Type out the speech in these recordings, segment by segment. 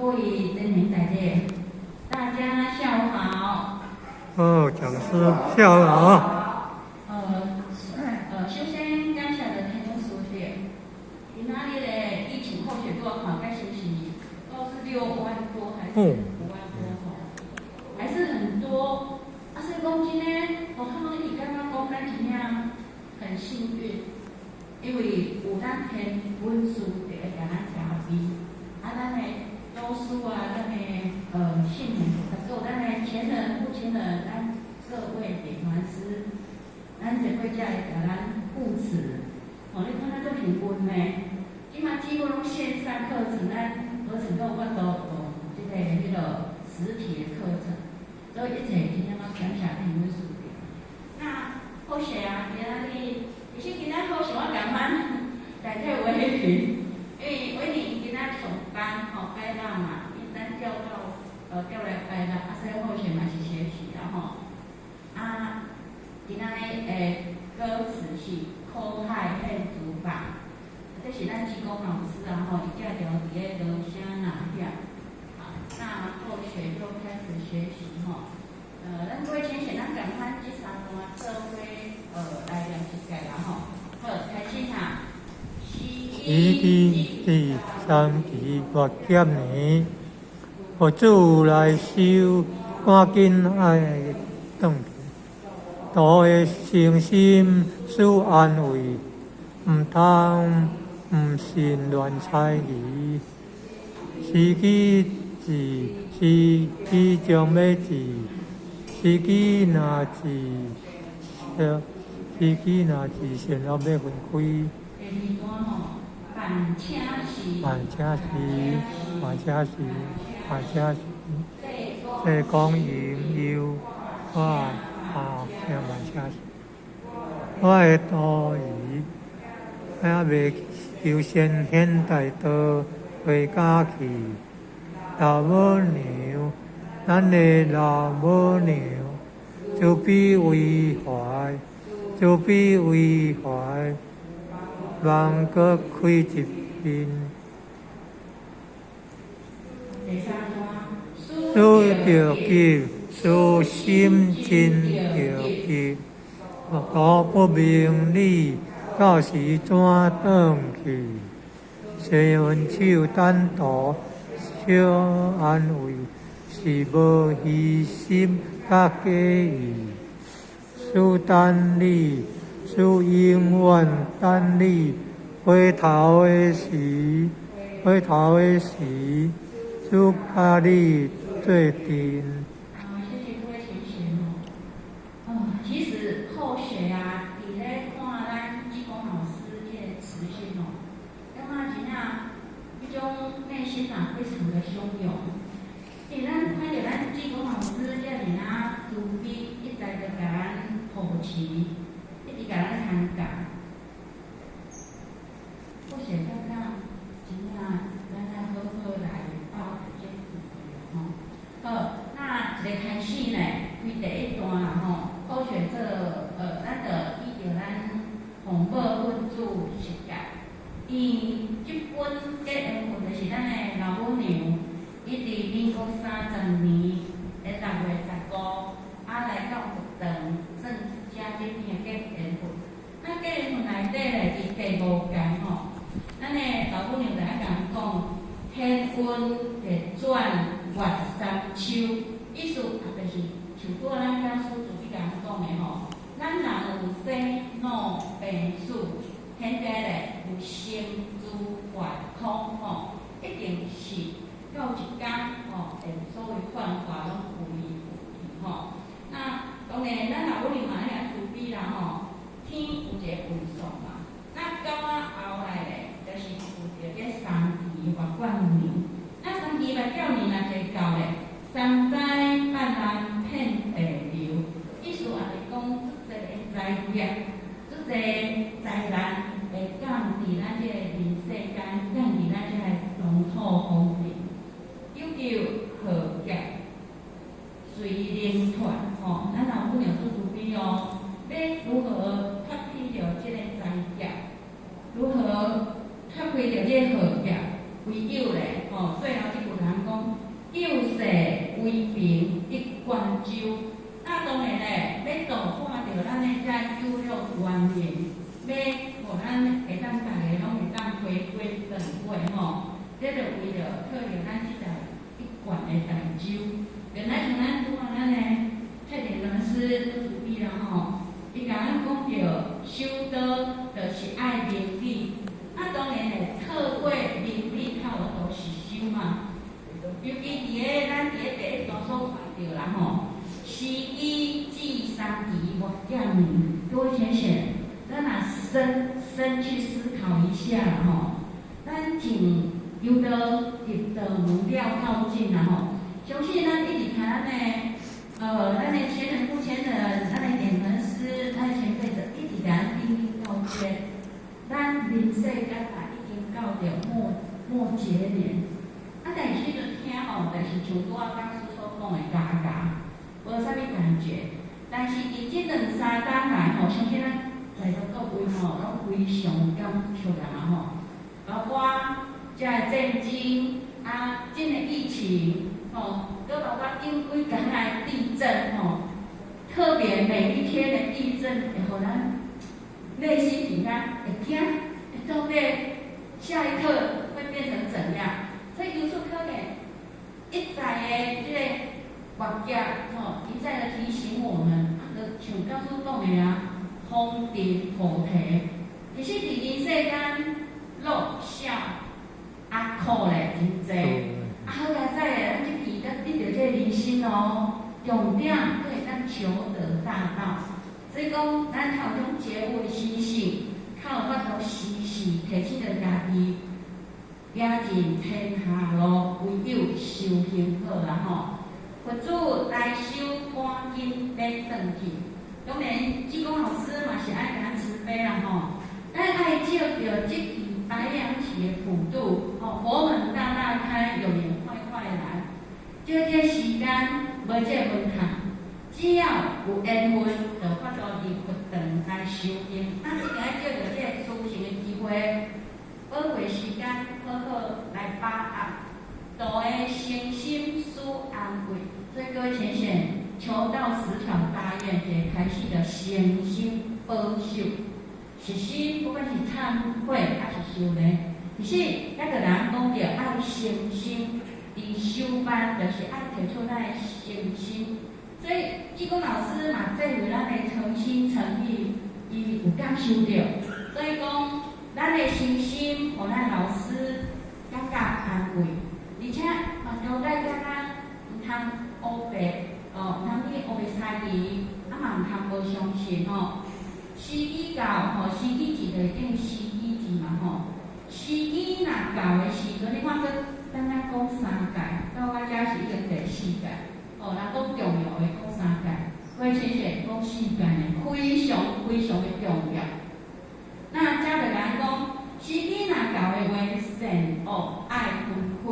各位真賢大姐，大家下午好。哦，講師下午好。首先感謝著天文師長，今仔日的疫情後學多考該是不是都是6萬多還是5萬多吼？還是很多。啊，所以講真的，我看到伊感覺講咱真正很幸運，因為有咱天文師長會共咱加庇，啊，咱的老師啊，咱的聖人，還有咱的前人、不前人，咱各位點傳師，咱這過才會共咱護持。哦，你看咱足幸運呢，這馬幾乎攏線上課程，咱無曾有法度用這個彼個實體的課程，所以一切真正攏感謝天文師長。那好勢啊，今仔日其實今仔好勢我共款代替偉玲，因為偉玲今仔上班吼，拜六嘛，因咱調到調來拜六，啊，所以好勢嘛是學習啦吼。啊，今仔日的歌詞是《苦海現諸法》，這是咱志工老師啊吼，伊寄著佇咧羅聲那遐。好，那後學就開始學習吼。咱各位淺顯，咱共款這三段做伙來念一屆啦吼。好，開始哈。時機第三期末劫年，佛子來修，趕緊愛轉去。道的誠心使安慰，毋通毋信亂猜疑。時機至，時機將欲至，時機若至，時機若至，善惡欲分開。第二段吼，但請示，但請示，但請示，但請示。這講應有我啊，聽萬請示。我的徒兒還未求先顯大道回家去。老母娘，咱的老母娘，慈悲為懷，慈悲為懷，望閣開一面。第三段，思著急，思心真著急，徒不明理，到時怎轉去？誓願手等徒小安慰，是無虛心佮假意。師等你，師永遠等你，回頭的時，回頭的時，師佮你做陣。好，謝謝各位同學哦。哦，其實後學啊，佇咧看咱志工老師這個慈心哦，感覺真正彼種內心啊，非常的洶湧。因為咱看著咱志工老師遮爾啊慈悲，一再就共咱護持，一直共咱參教。我是感覺真正咱愛好好來把握這個機會吼。好，那一個開始呢，開第一段啦吼，好選做咱就依著咱洪寶佛祖十誡，伊這本結緣分就是咱的老母娘，伊佇民國30年的6月15，啊來到佛堂算寫這篇的結緣分。那結緣分內底咧，佇第五講吼，咱的老母娘就愛共講，天運會轉月三秋，意思啊就是像拄仔咱講師祖去共講的吼，咱人有生老病死，現在咧有生住壞空吼，一定是到一工吼，會所謂幻化攏歸於去吼。那當然，咱老母娘嘛遐慈悲啦吼，天有一個運算嘛。那到啊後來咧，就是有著這三期末劫年。那三期末劫年若一個到咧，三災八難遍地流，意思也是講，足濟的災劫，足濟災難會降佇咱這個人世間，降佇咱這個農土風景，有救禍劫隨靈脫吼，咱老母娘做慈悲哦，欲如何脫離著這個災劫？如何脫開著這個禍劫？唯有咧，吼，最後這句人講，救世威平得关州。那當然咧，欲度化著咱的遮有樂冤魂，欲予咱會當逐个攏會當回歸轉過吼。這就為著靠著咱這台一貫的大舟。原來像咱拄仔咱的蔡典老師都注意啦吼，伊共咱講著修道就是愛明理，啊當然會透過明理較有法度實修嘛。尤其佇咧咱佇咧第一段所看著啦吼，時機至三期末劫年，各位淺顯，咱若深深去思考一下啦吼，咱從修道入道門了到今啦吼，相信咱一直聽咱的，咱的前人不前人，咱的點傳師，咱的前輩者一直共咱叮嚀告誡，咱人世間啊已經到著末末劫年。啊，但是時陣聽吼，就是像拄仔講師所講的加加，無啥物感覺。但是佇這兩三冬來吼，相信咱在座各位吼，攏非常有感觸啦嘛吼。包括遮个戰爭啊，這個疫情吼，閣包括頂幾工的地震吼，特別每一天的地震會予咱內心真正會驚，會到底下一刻會變成怎樣？所以由此可見，一再的這個末劫吼，一再的提醒我們，啊，就像教師講的啊，風塵菩提，其實佇人世間樂笑啊苦咧真濟，啊好佳哉的，咱這期咱得著這個人生哦，重點閣會當求得大道，所以講咱較有種覺悟的心性，較有法度時時提醒著家己。行盡天下路，唯有修行好啦吼。佛祖來修趕緊欲轉去。當然，濟公老師嘛是愛共咱慈悲啦吼。咱愛藉著這期白羊期的普渡，吼，佛門大大開，有緣快快來。這個時間無這個門檻，只要有緣分，就法度入佛堂來修行。咱一定愛藉著這個修行的機會。寶貴時間，好好來把握，道的誠心使安慰。所以各位淺顯，求道十條大願，一開始就誠心保守，實施不管是懺悔還是修煉，其實抑閣人講著愛誠心，佇修班就是愛提出咱的誠心。所以濟公老師嘛，這為咱的誠心誠意，伊有感受著，所以講，咱的誠心，予咱老師感覺安慰，而且嘛交代咱毋通烏白哦，毋通去烏白猜疑，啊嘛毋通無相信吼。時機到吼，時機至就等於時機至嘛吼。時機若到的時陣，你看閣等咱講三界，到我遮是已經第四界。哦，人講重要的講三界，我淺顯講四界呢，非常非常的重要。那遮就來講，時機若到的話，善惡愛分開。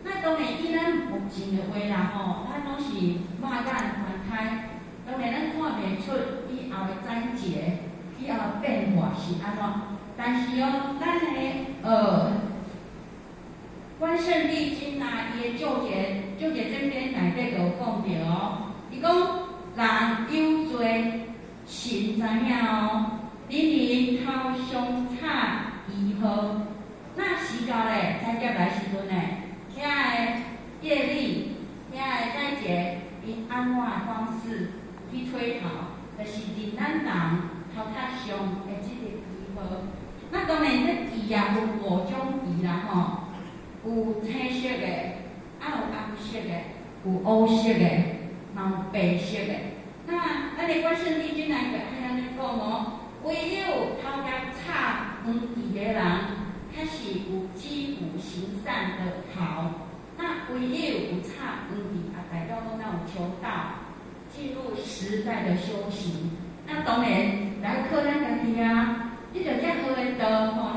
那當然以咱目前的話啦吼，咱攏是肉眼凡胎，當然咱看袂出以後的災劫，以後的變化是按怎。但是哦，咱的關聖帝君啊，伊的救劫真編內底就有講著哦，伊講人有罪，神知影哦。人人頭上插記號，那時到咧，災劫來時陣咧，遐个業力，遐个災劫，以按怎的方式去催討，就是認咱人頭殼上的這個記號。那當然，這記也分五種記啦吼，有青色的，啊有紅色的，有烏色的，嘛有白色的。那咱的關聖帝君來就愛按呢講哦。唯有頭殼插黃旗的人，較是有積福行善的頭。那唯有有插黃旗，也代表講咱有求道，進入實在的修行。那當然來靠咱家己啊！你著遮好的道吼，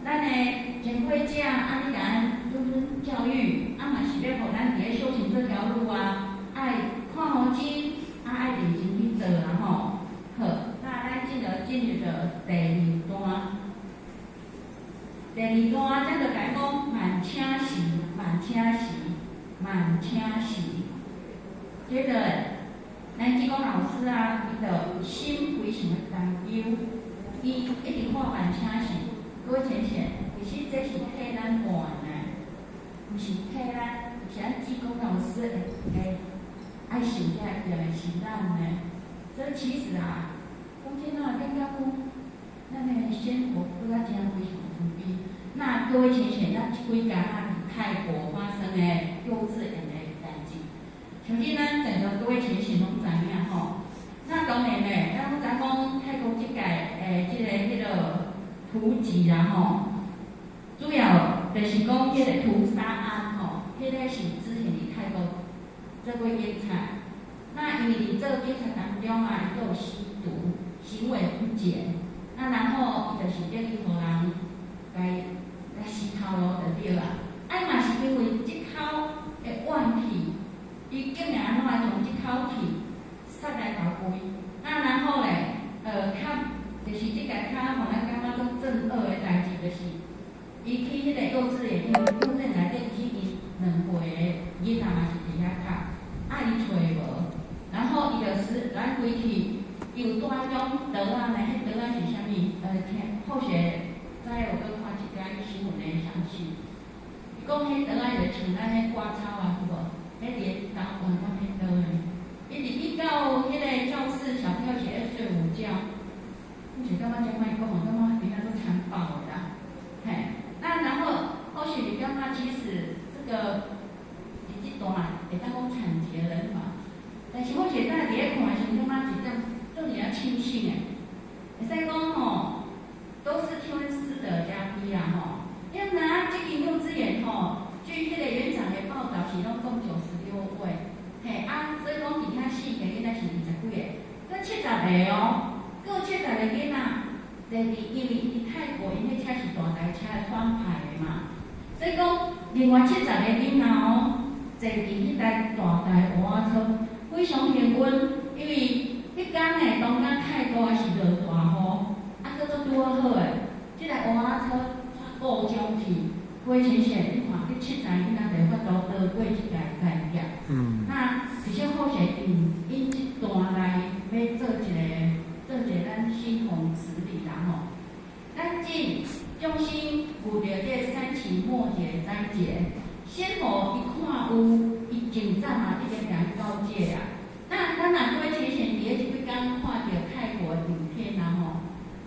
咱的前輩者按呢共咱諄諄教育，啊嘛是欲予咱佇咧修行這條路啊，愛看好經，啊愛認真去做啦吼。好，那咱進入著第二段。第二段，咱就來講慢請時，慢請時，慢請接著，咱志工老師啊，伊就心非常的擔憂，伊一直看願請示，各位淺顯，其實這是替咱願的，毋是替咱，毋是咱志工老師會愛受這個的，是咱的。所以其實啊，講真啊，感覺講咱的仙佛閣較真非常慈悲。那各位淺顯，咱這幾工啊，佇泰國發生的幼稚園的代誌，相信咱在座各位淺顯攏知影吼。那當然咧，咱攏知講泰國這屆這個彼個屠擊啦吼，主要就是講彼個屠殺案吼，彼個是之前佇泰國做過警察。那因為佇做警察當中啊，伊閣有吸毒，行為不檢。那然後伊就是叫去予人共死頭路就對啊。啊嘛是因為這口的怨氣，伊竟然按怎將這口氣撒來頭規。那然後咧，較就是這個較予咱感覺足震耳的代誌，就是伊去彼個幼稚園，因為幼稚園內底其實伊2歲的囡仔嘛是佇遐讀，啊伊揣無，然後伊就是咱規去，伊有帶彼種桌仔呢，彼桌仔是啥物？聽後學知有閣看一寡新聞的詳細。伊講彼桌仔就像咱彼割草啊，有無？彼鐮刀換甲彼刀呢。伊入去到彼個教室，小朋友是咧睡午覺，我就感覺這擺講，感覺真正足殘暴的啦。嘿，那然後後續你感覺其實這個佇這段會當講慘絕人寰，但是我現在佇咧看的時陣，感覺一點做爾仔慶幸的，會使講吼，都是天師的加庇啦吼。因為若這間幼稚園吼，據彼個園長的報導是攏總96位，嘿啊，所以講佇遐四個囡仔是20幾個，閣七十個哦，閣有七十個囡仔坐佇，因為伊佇泰國，𪜶彼車是大台車雙排的嘛，所以講另外七十個囡仔哦，坐佇彼台大台烏仔車，非常幸運，因為彼工呢，當今泰國也是落大雨，啊，閣足拄仔好的，這台烏仔車故障去，火車線，你看，彼七十個囡仔就有法度逃過這個災劫。那其實好勢因𪜶這段來欲做一個咱心宏慈理啦吼。咱盡眾生遇著這三期末劫災劫，仙佛伊看有，伊真早嘛已經共伊告誡啊。那咱若各位淺顯佇咧這幾工看著泰國影片啊吼，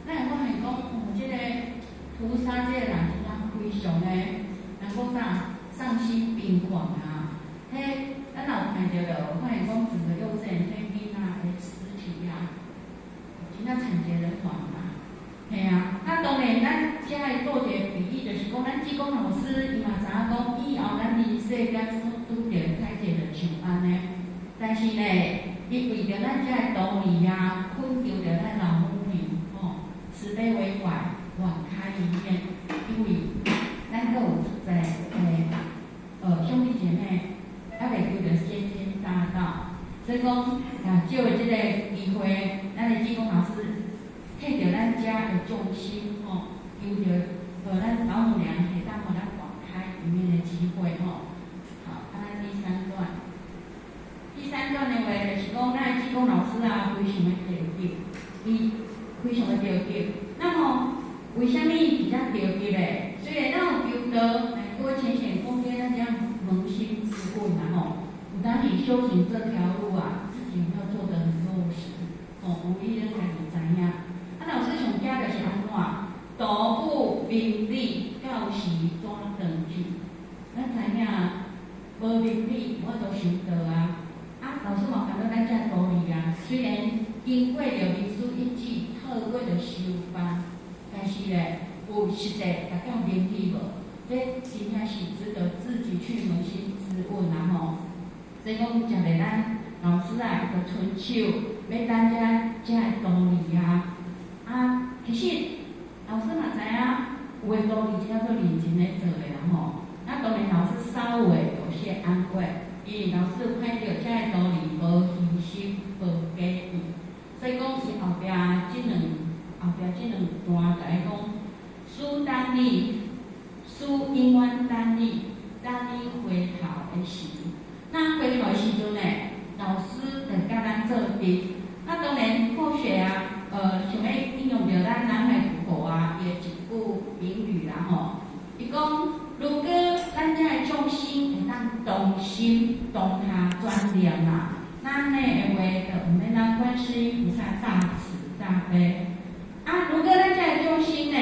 咱會發現講，哦，這個屠殺這個人真正非常的，人講啥，喪心病狂啊！彼咱若有看著著，發現講整個幼稚園彼囡仔的屍體啊，真正慘絕人寰啊！嘿啊，那當然咱遮會做一個比喻，就是講咱志工老師伊嘛知影講，以後咱人世間所拄著災劫就像按呢。但是呢，伊為著咱遮的道理啊，懇求著咱老母娘吼，慈悲為懷，網開一面，因為咱閣有在兄弟姐妹，猶未求著先天大道，所以講啊，借這個機會，咱的志工老師替著咱遮的眾生吼，求著咱老母娘會當予咱網開一面的機會吼。好，啊，咱第三段，第三段的話就是講，咱的志工老師啊，非常的著急，伊非常的著急。那麼為啥物佇遮著急咧？雖然咱有求道，但各位淺顯講這咱這捫心自問啊吼，有當你修行這條路啊，自己有沒有做得很落實？哦，有你咱家己知影。啊，老師上驚就是按怎？徒不明理，到時怎轉去？咱知影，無明理，無法度修道啊。啊，老師嘛感覺咱遮道理啊，雖然經過著明師一指，透過著修班，但是咧，有實際達到明理無？這真正是值得自己去捫心自問啊吼。所以講，誠濟咱老師啊，伊就伸手欲等遮遮的道理啊。啊，其實老師嘛知影，有的道理真正做認真咧做的啦吼。那當然老師稍微有些安慰，因為老師有看著遮的道理無虛心、無假意，所以講伊後壁這兩段共伊講，師等你，師永遠等你，等你回頭的時。那回頭的時陣呢，老師就佮咱做陣。那當然，後學啊，想欲應用著咱南海佛啊，伊的一句名語啦吼。伊講，如果咱遮的眾生會當同心當下轉念啊，咱呢的話就毋免咱觀世音菩薩大慈大悲。啊，如果咱遮的眾生呢，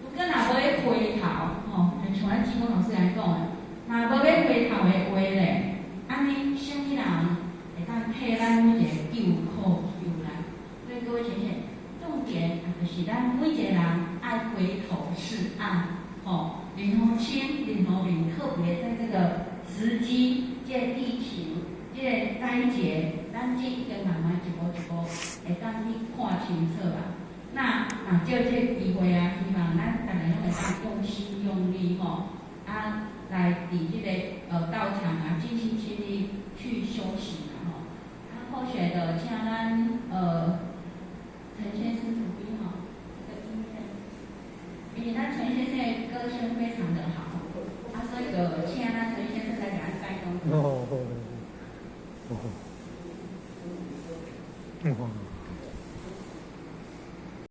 如果若無欲回頭，吼，像咱志工老師來講的，若無欲回頭的話咧，按呢，啥物人會當替咱每一個救苦救難？所以各位淺淺，重點啊，就是咱每一個人愛回頭是岸，吼，任何親，任何面，特別在這個時機、這個疫情、這個災劫，咱這已經慢慢一步一步會當去看清楚啦。那若借這個機會啊，希望咱逐家攏會當用心用力吼，啊，來佇這個道場啊，盡心盡力去修行啦吼。啊，後續的請咱陳先生主賓吼，這個音樂，因為咱陳先生的歌聲非常的好，啊，所以就請咱陳先生來給咱帶動。哦，哦，哦，哇！